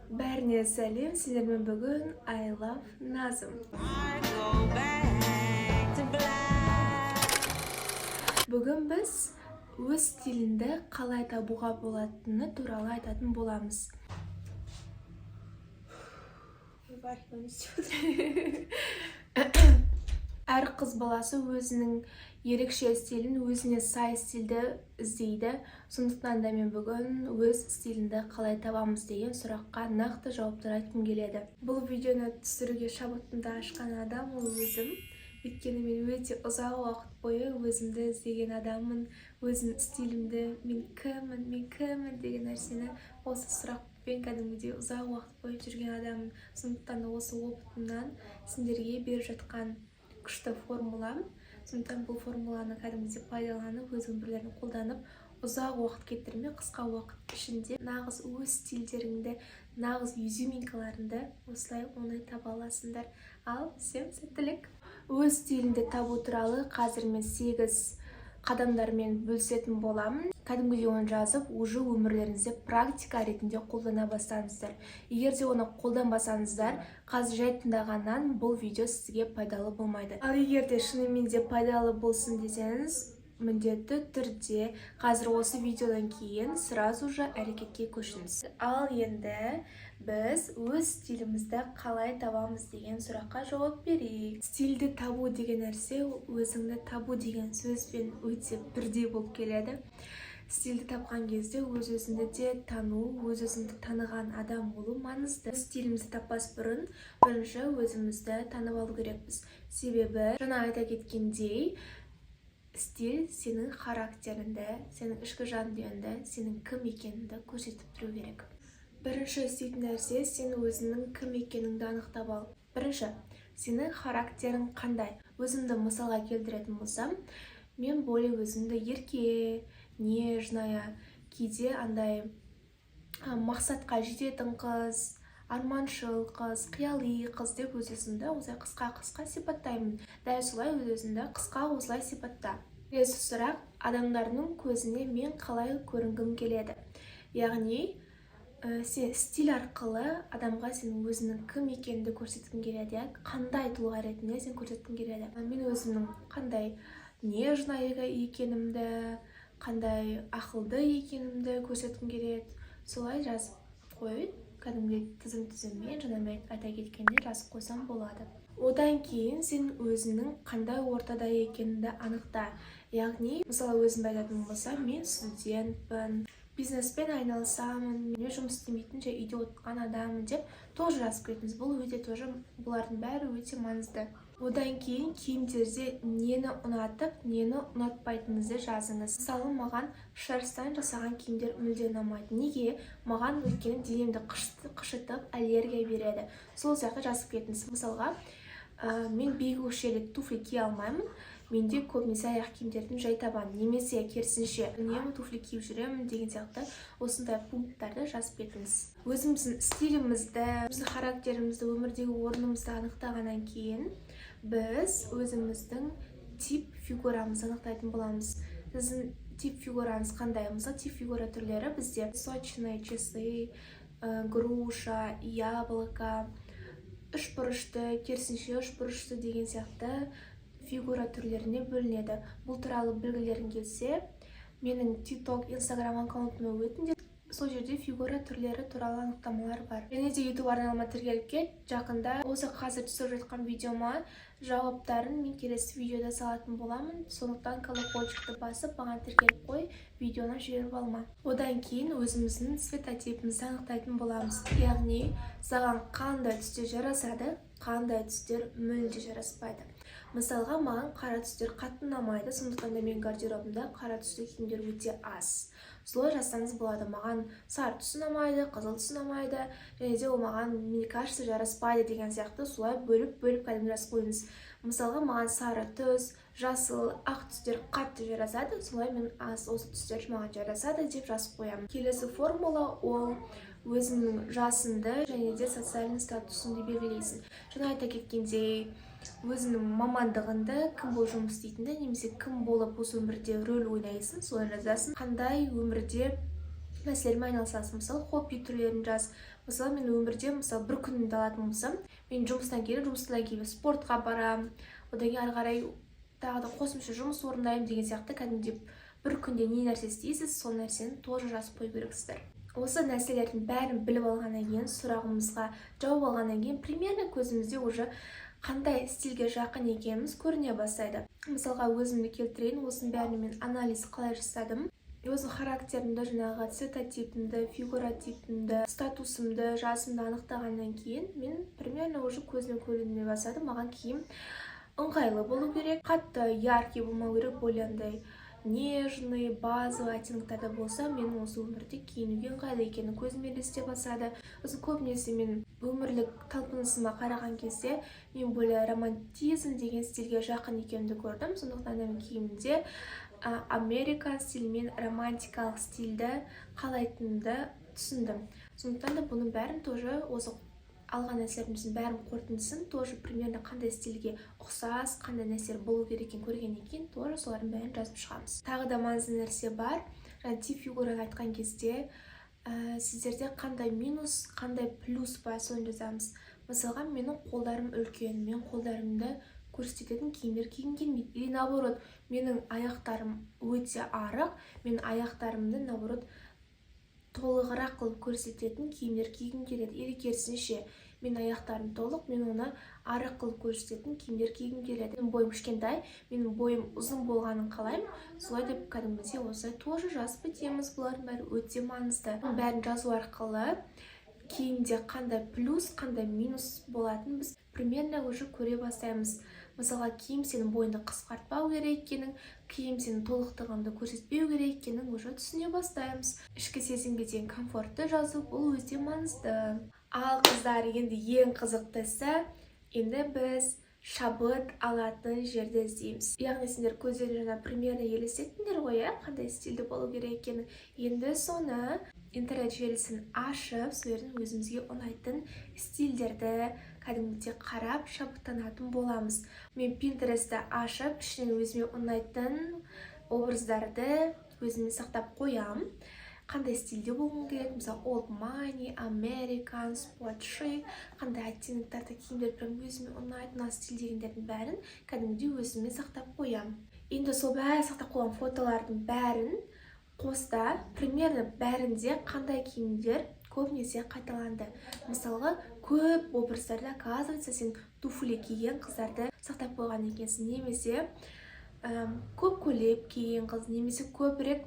Бәріне сәлем! Сіздермен бүгін I love Назым. I go back to black. Бүгін біз өз стиліңді қалай табуға болатыны туралы айтатын боламыз. Ойбай, мынау не істеп отыр? Әр қыз баласы өзінің ерекше стилін, өзіне сай стильді іздейді. Сондықтан да мен бүгін өз стиліңді қалай табамыз деген сұраққа нақты жауаптар айтқым келеді. Бұл видеоны түсіруге шабытымды ашқан адам ол өзім, өйткені мен өте ұзақ уақыт бойы өзімді іздеген адаммын. Өзім стилімді, мен кіммін, мен кіммін деген нәрсені, осы сұрақпен кәдімгідей ұзақ уақыт бойы жүрген адаммын. Сондықтан да осы опытымнан сендерге беріп жатқан күшті формулам. Сондықтан бұл формуланы кәдімгідей пайдаланып, өз өмірлерін қолданып, ұзақ уақыт кетірмей, қысқа уақыт ішінде нағыз өз стильдеріңді, нағыз изюминкаларыңды осылай оңай таба аласыңдар. Ал всем сәттілік! Өз стиліңді табу туралы қазір мен сегіз қадамдармен бөлісетін боламын. Кәдімгідей оны жазып, уже өмірлеріңізде практика ретінде қолдана бастаңыздар. Егер де оны қолданбасаңыздар, қазір жай тыңдағаннан бұл видео сізге пайдалы болмайды. Ал егер де шынымен де пайдалы болсын десеңіз, міндетті түрде қазір осы видеодан кейін сразу же әрекетке көшіңіз. Ал енді біз өз стилімізді қалай табамыз деген сұраққа жауап берейік. Стильді табу деген нәрсе өзіңді табу деген сөзбен өте бірдей болып келеді. Стильді тапқан кезде өз өзіңді де тану, өз өзіңді таныған адам болу маңызды. Стилімізді таппас бұрын бірінші өзімізді танып алу керекпіз, себебі жаңа айта кеткендей, стиль сенің характеріңді, сенің ішкі жан дүниеңді, сенің кім екеніңді көрсетіп тұру керек. Бірінші істейтін нәрсе: сен өзіңнің кім екеніңді анықтап ал. Бірінші, сенің характерің қандай? Өзімді мысалға келтіретін болсам, мен более өзімді ерке, нежная, кейде андай мақсатқа жететін қыз, арманшыл қыз, қияли қыз деп өз өзімді осылай қысқа қысқа сипаттаймын. Дәл солай өз өзіңді қысқа осылай сипатта. Келесі сұрақ: адамдардың көзіне мен қалай көрінгім келеді? Яғни сен стиль арқылы адамға сен өзіңнің кім екеніңді көрсеткің келеді, иә? Қандай тұлға ретінде сен көрсеткің келеді? Мен өзімнің қандай нежная екенімді, қандай ақылды екенімді көрсеткім келеді. Солай жазып қой, кәдімгідей тізім тізіммен жаңа мен айта кеткендей жазып қойсам болады. Одан кейін сен өзіңнің қандай ортада екеніңді анықта. Яғни, мысалы, өзімді айтатын болсам, мен студентпін, бизнеспен айналысамын, мен жұмыс істемейтін, жай үйде отырған адаммын деп тоже жазып кетіңіз. Бұл өте тоже, бұлардың бәрі өте маңызды. Одан кейін киімдерде нені ұнатып, нені ұнатпайтыныңызды жазыңыз. Мысалы, маған шерстан жасаған киімдер мүлде ұнамайды. Неге? Маған, өйткені денемді қышытып, аллергия береді. Сол сияқты жазып кетіңіз. Мысалға, мен биік өкшелі туфли кие алмаймын, менде көбінесе аяқ киімдердің жай табан немесе керісінше үнемі туфли киіп жүремін деген сияқты осындай пункттарды жазып кетіңіз. Өзіміздің стилімізді, біздің характерімізді, өмірдегі орнымызды анықтағаннан кейін біз өзіміздің тип фигурамызды анықтайтын боламыз. Сіздің тип фигураңыз қандай? Мысалы, тип фигура түрлері бізде песочные часы, груша, яблоко, үшбұрышты, керісінше үшбұрышты деген сияқты фигура түрлеріне бөлінеді. Бұл туралы білгілерің келсе, менің TikTok, Instagram аккаунтыма өтіңдер. Сол жерде фигура түрлері туралы анықтамалар бар. Және де YouTube арнама тіркеліп кет. Жақында осы қазір түсіріп жатқан видеома жауаптарын мен келесі видеода салатын боламын. Сондықтан колокольчикті басып, маған тіркеліп қой, видеоны жіберіп алма. Одан кейін өзіміздің цветотипімізді анықтайтын боламыз. Яғни саған қандай түстер жарасады, қандай түстер мүлде жараспайды. Мысалға, маған қара түстер қатты ұнамайды, сондықтан да менің гардеробымда қара түсті киімдер өте аз. Солай жазсаңыз болады: маған сары түс ұнамайды, қызыл түс ұнамайды және де ол маған, мне кажется, жараспайды деген сияқты. Солай бөліп бөліп кәдімгі жазып қойыңыз. Мысалға, маған сары түс, жасыл, ақ түстер қатты жарасады. Солай мен аз осы түстер маған жарасады деп жазып қоямын. Келесі формула: ол өзіңнің жасыңды және де социальный статусыңды белгілейсің. Жаңа айта кеткендей, өзіңнің мамандығыңды, кім болып жұмыс істейтініңді немесе кім болып осы өмірде рөл ойнайсың, солай жазасың. Қандай өмірде нәрселермен айналысасың? Мысалы, хобби түрлерін жаз. Мысалы, мен өмірде, мысалы, бір күнімді алатын болсам, мен жұмыстан келіп, жұмыстан кейін спортқа барамын, одан кейін ары қарай тағы да қосымша жұмыс орындаймын деген сияқты. Кәдімгідей бір күнде не нәрсе істейсіз, сол нәрсені тоже жазып қою керексіздер. Осы нәрселердің бәрін біліп алғаннан кейін, сұрағымызға жауап алғаннан кейін, примерно көзімізде уже қандай стильге жақын екеніміз көріне бастайды. Мысалға, өзімді келтірейін. Осының бәріне мен анализ қалай жасадым? Өзім характерімді, жаңағы цветотипімді, фигура типімді, статусымды, жасымды анықтағаннан кейін, мен примерно уже көзіме көріне бастады. Маған киім ыңғайлы болу керек, қатты яркий болмау керек, более андай нежный, базовый оттенктарда болса, мен осы өмірде киінуге ыңғайлы екенін көзіме елестете бастады. Сосын көбінесе мен өмірлік талпынысыма қараған кезде, мен более романтизм деген стильге жақын екенімді көрдім. Сондықтан да мен киімімде американ стилі мен романтикалық стильді қалайтынымды түсіндім. Сондықтан да бұның бәрін тоже, осы алған нәрселеріміздің бәрін, қорытындысын тоже примерно қандай стильге ұқсас, қандай нәрселер болу керек екенін көргеннен кейін, тоже солардың бәрін жазып шығамыз. Тағы да маңызды нәрсе бар. Жаңа тип фигураны айтқан кезде, сіздерде қандай минус, қандай плюс бар, соны жазамыз. Мысалға, менің қолдарым үлкен, мен қолдарымды көрсететін киімдер кигім келмейді. Или наоборот, менің аяқтарым өте арық, мен аяқтарымды, наоборот, толығырақ қылып көрсететін киімдер кигім келеді. Или керісінше, мен аяқтарым толық, мен оны арық қылып көрсететін киімдер кигім келеді. Менің бойым кішкентай, менің бойым ұзын болғанын қалаймын. Солай деп, кәдімгідей осылай тоже жазып кетеміз. Бұлардың бәрі өте маңызды. Бұның бәрін жазу арқылы киімде қандай плюс, қандай минус болатынын біз примерно уже көре бастаймыз. Мысалға, киім сенің бойыңды қысқартпау керек екенін, киім сенің толықтығыңды көрсетпеу керек екенін уже түсіне бастаймыз. Ішкі сезімге деген комфортты жазу, бұл өте маңызды. Ал, қыздар, енді ең қызықтысы, енді біз шабыт алатын жерді іздейміз. Яғни сендер көздерің жаңа примерно елестеттіңдер ғой, иә, қандай стильде болу керек екенін. Енді соны интернет желісін ашып, сол жерден өзімізге ұнайтын стильдерді кәдімгідей қарап, шабыттанатын боламыз. Мен Пинтерестті ашып, ішінен өзіме ұнайтын образдарды өзіме сақтап қоямын. Қандай стильде болғым келеді, мысалы, old money, american, sport chic, қандай оттенктарда киімдер прям өзіме ұнайды, мына стиль дегендердің бәрін кәдімгідей өзіме сақтап қоямын. Енді сол бәрі сақтап қойған фотолардың бәрін қоста, примерно бәрінде қандай киімдер көбінесе қайталанды. Мысалға, көп образдарда, оказывается, сен туфли киген қыздарды сақтап қойған екенсің немесе көп көйлек киген қыз, немесе көбірек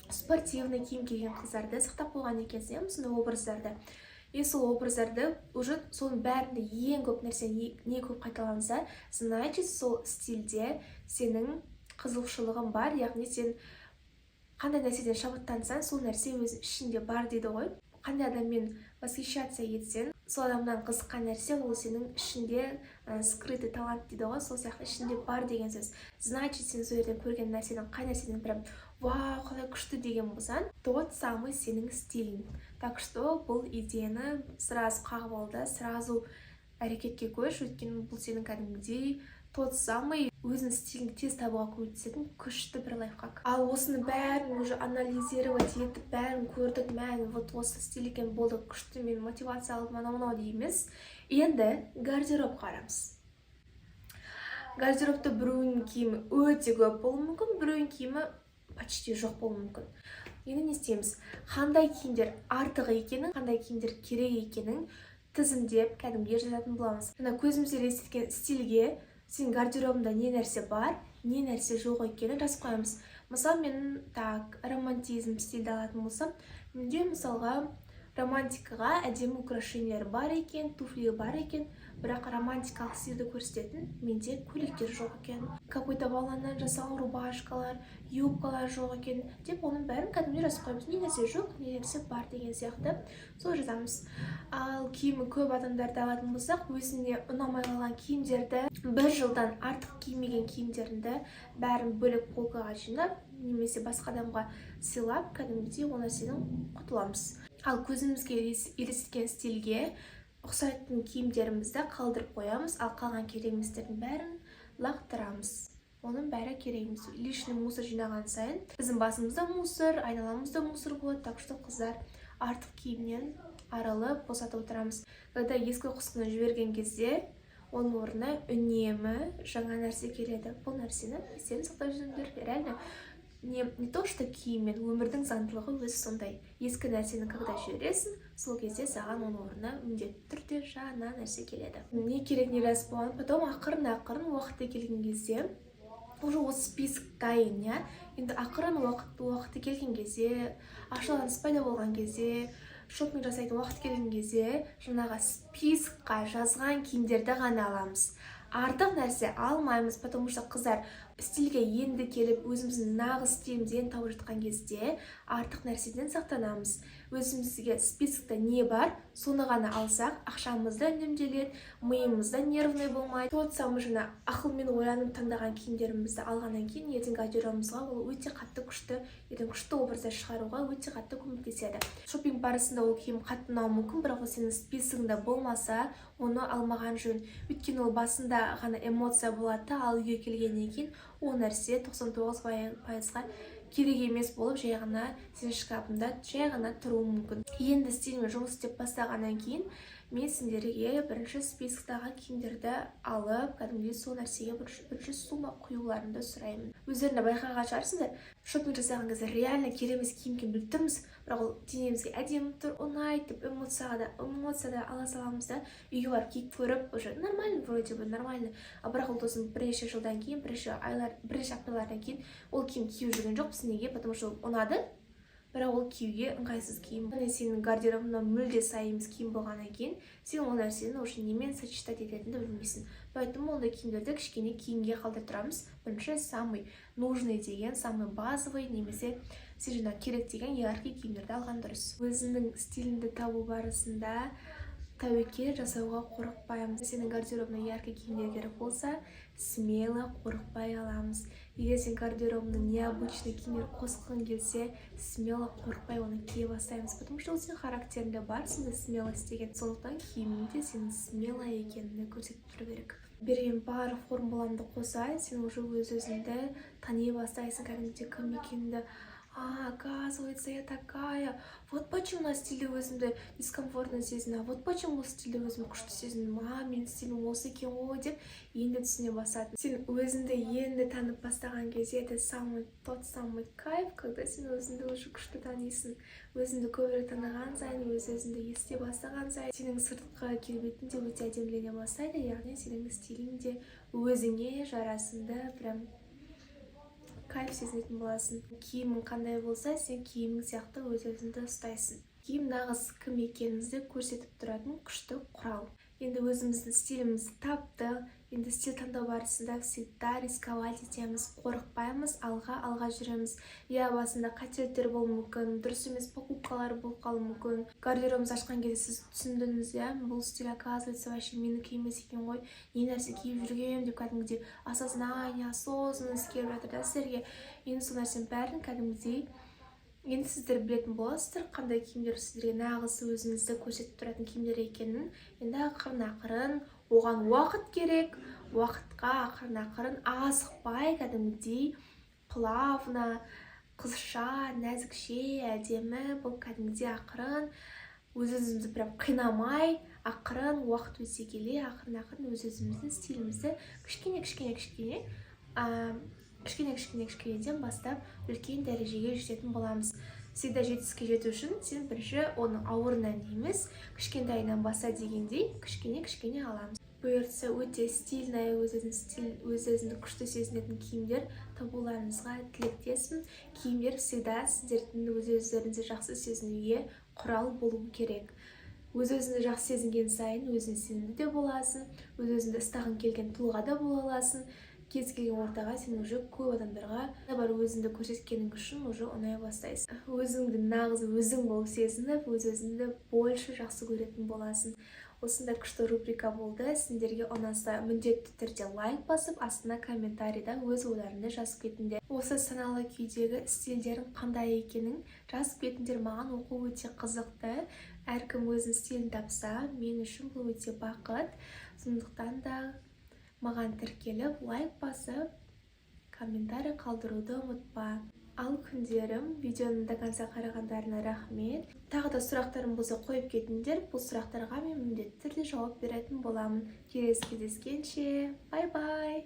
спортивный киім киген қыздарды сақтап қойған екенсің, иә, сондай образдарды. И сол образдарды уже, соның бәрінде ең көп нәрсе не көп қайталанса, значит, сол стильде сенің қызығушылығың бар. Яғни сен қандай нәрседен шабыттансаң, сол нәрсе өз ішінде бар дейді ғой. Қандай адаммен восхищаться етсең, сол адамнан қызыққан нәрсе ол сенің ішінде, скрытый талант дейді ғой, сол сияқты ішінде бар деген сөз. Значит, сен сол жерден көрген нәрседен, қай нәрседен прям «вау, қалай күшті» деген болсаң, тот самый сенің стилің. Так что бұл идеяны сразу қағып ал да, сразу әрекетке көш, өйткені бұл сенің кәдімгідей тот самый өзіңнің стиліңді тез табуға көмектесетін күшті бір лайфхак. Ал осының бәрін уже анализировать етіп, бәрін көрдік, мә, вот осы стиль екен, болды, күшті, мен мотивация алдым, анау мынау дейміз. Енді гардеробқа қараймыз. Гардеробта біреуінің киімі өте көп болуы мүмкін, біреуінің киімі почти жоқ болуы мүмкін. Енді не істейміз? Қандай киімдер артық екенін, қандай киімдер керек екенін тізімдеп, кәдімгідей жазатын боламыз. Жаңа көзімізге елестеткен стильге сенің гардеробыңда не нәрсе бар, не нәрсе жоқ екенін жазып қоямыз. Мысалы, мен, так, романтизм стильді алатын болсам, менде, мысалға, романтикаға әдемі украшениялар бар екен, туфли бар екен, бірақ романтикалық стильді көрсететін менде көйлектер жоқ екен, какой-то воланнан жасалған рубашкалар, юбкалар жоқ екен деп, оның бәрін кәдімгідей жазып қоямыз. Не нәрсе жоқ, не нәрсе бар деген сияқты, сол жазамыз. Ал киімі көп адамдарды алатын болсақ, өзіне ұнамай қалған киімдерді, бір жылдан артық кимеген киімдеріңді бәрін бөлек полкаға жинап немесе басқа адамға сыйлап, кәдімгідей ол нәрседен құтыламыз. Ал көзімізге елестеткен стильге ұқсайтын киімдерімізді қалдырып қоямыз, ал қалған керек еместердің бәрін лақтырамыз. Оның бәрі керек емес. Лишний мусор жинаған сайын біздің басымызда мусор, айналамызда мусор болады. Так что, қыздар, артық киімнен Арылып, босатып отырамыз. Когда ескі құсқыны жіберген кезде, оның орнына үнемі жаңа нәрсе келеді. Бұл нәрсені естеріңде сақтап жүріңдер. Реально, не то что киіммен, өмірдің заңдылығы өзі сондай: ескі нәрсені когда жібересің, сол кезде саған оның орнына міндетті түрде жаңа нәрсе келеді. Не керек, не рас болған. Потом ақырын ақырын уақыты келген кезде, уже осы список дайын, иә. Енді ақырын уақыты келген кезде, ақшаларыңыз пайда болған кезде, шопинг жасайтын уақыт келген кезде, жаңағы список қа жазған киімдерді ғана аламыз, артық нәрсе алмаймыз. Потому что, қыздар, стильге енді келіп, өзіміздің нағыз стилімізді енді тауып жатқан кезде, артық нәрседен сақтанамыз. Өзімізге список та не бар, соны ғана алсақ, ақшамыз да үнемделеді, миымыз да нервный болмайды. Тот самый жаңа ақылмен ойланып таңдаған киімдерімізді алғаннан кейін, ертең гардеробымызға ол өте қатты күшті, ертең күшті образдар шығаруға өте қатты көмектеседі. Шопинг барысында ол киім қатты ұнауы мүмкін, бірақ ол сенің список ыңда болмаса, оны алмаған жөн. Өйткені ол басында ғана эмоция болады да, ал үйге келгеннен кейін ол нәрсе 99%-ға керек емес болып, жай ғана сенің шкафыңда жай ғана тұруы мүмкін. Енді стильмен жұмыс істеп бастағаннан кейін, мен сендерге бірінші список тағы киімдерді алып, кәдімгідей сол нәрсеге бірінші сумма құюларыңды сұраймын. Өздерің де байқаған шығарсыңдар, шопинг жасаған кезде реально керек емес киім екенін біліп тұрмыз, бірақ ол денемізге әдемі тұр, ұнайды деп эмоцияға да, эмоция да ала саламыз да, үйге барып киіп көріп, уже нормально, вроде бы нормально. А бірақ ол сосын бірнеше жылдан кейін, бірнеше айлар, бірнеше апталардан кейін ол киім киіп жүрген жоқпыз. Неге? Потому что ол ұнады, бірақ ол киюге ыңғайсыз киім және сенің гардеробыңа мүлде сай емес киім болғаннан кейін, сен ол нәрсені уже немен сочетать ететініңді білмейсің. Поэтому ондай киімдерді кішкене кейінге қалдырып тұрамыз. Бірінші самый нужный деген, самый базовый немесе сен жаңағы керек деген яркий киімдерді алған дұрыс. Өзіңнің стиліңді табу барысында тәуекел жасауға қорықпаймыз. Сенің гардеробыңа яркий киімдер керек болса, смело, қорықпай аламыз. Егер сен гардеробыңа необычный киімдер қосқың келсе, смело, қорықпай оны кие бастаймыз, потому что ол сенің характеріңде бар сондай смелость деген. Сондықтан киімің де сенің смело екеніңді көрсетіп тұру керек. Берген барлық формуламды қоса, сен уже өз өзіңді тани бастайсың, кәдімгідей кім екеніңді. А, оказывается, я такая. Вот почему мына стильде өзімді дискомфортно сезінемін, вот почему бұл стильде өзімді күшті сезіндім, а менің стилім осы екен ғой деп енді түсіне бастадың. Сен өзіңді енді танып бастаған кезде, это самый тот самый кайф, когда сен өзіңді уже күшті танисың. Өзіңді көбірек таныған сайын, өз өзіңді ести бастаған сайын, сенің сыртқы келбетің де өте әдемілене бастайды, яғни сенің стилің де өзіңе жарасымды, прям кайф сезінетін боласың. Киімің қандай болса, сен киімің сияқты өз өзіңді ұстайсың. Киім нағыз кім екенімізді көрсетіп тұратын күшті құрал. Енді өзіміздің стилімізді таптық. Енді стиль таңдау барысында всегда рисковать етеміз, қорықпаймыз, алға жүреміз. Иә, басында қателіктер болуы мүмкін, дұрыс емес покупкалар болып қалуы мүмкін. Гардеробыңызды ашқан кезде сіз түсіндіңіз, иә, бұл стиль, оказывается, вообще менікі емес екен ғой, не нәрсе киіп жүргенмін деп, кәдімгідей осознание, осознанность келіп жатыр да сіздерге. Енді сол нәрсенің бәрін кәдімгідей енді сіздер білетін боласыздар, қандай киімдер сіздерге нағыз өзіңізді көрсетіп тұратын киімдер екенін. Енді ақырын ақырын, оған уақыт керек, уақытқа ақырын ақырын, асықпай, кәдімгідей плавно, қызша, нәзікше, әдемі болып, кәдімгідей ақырын, өз өзімізді прям қинамай, ақырын, уақыт өте келе, ақырын ақырын өз өзіміздің стилімізді кішкене кішкене кішкене кішкене кішкене кішкенеден бастап үлкен дәрежеге жететін боламыз. Всегда жетістікке жету үшін сен бірінші оның ауырынан емес, кішкентайынан баста дегендей, кішкене кішкене аламыз. Бұйыртса, өте стильный, өз өзін стиль, өз өзіңді күшті сезінетін киімдер табуларыңызға тілектеспін. Киімдер всегда сіздердің өз өздеріңізді жақсы сезінуге құрал болуы керек. Өз өзіңді жақсы сезінген сайын, өзіңе сенімді де боласың, өз өзіңді ұстағың келген тұлға да бола аласың. Кез келген ортаға сен уже көп адамдарға бар өзіңді көрсеткенің үшін уже ұнай бастайсың. Өзіңді нағыз өзің болып сезініп, өз өзіңді больше жақсы көретін боласың. Осындай күшті рубрика болды. Сендерге ұнаса, міндетті түрде лайк басып, астына комментарийда өз ойларыңды жазып кетіңдер. Осы саналы күйдегі стильдерің қандай екенін жазып кетіңдер, маған оқу өте қызықты. Әркім өзінің стилін тапса, мен үшін бұл өте бақыт. Сондықтан да маған тіркеліп, лайк басып, комментарий қалдыруды ұмытпа. Ал, күндерім, видеоны до конца қарағандарына рахмет. Тағы да сұрақтарың болса, қойып кетіңдер. Бұл сұрақтарға мен міндетті түрде жауап беретін боламын. Келесі кездескенше, бай бай.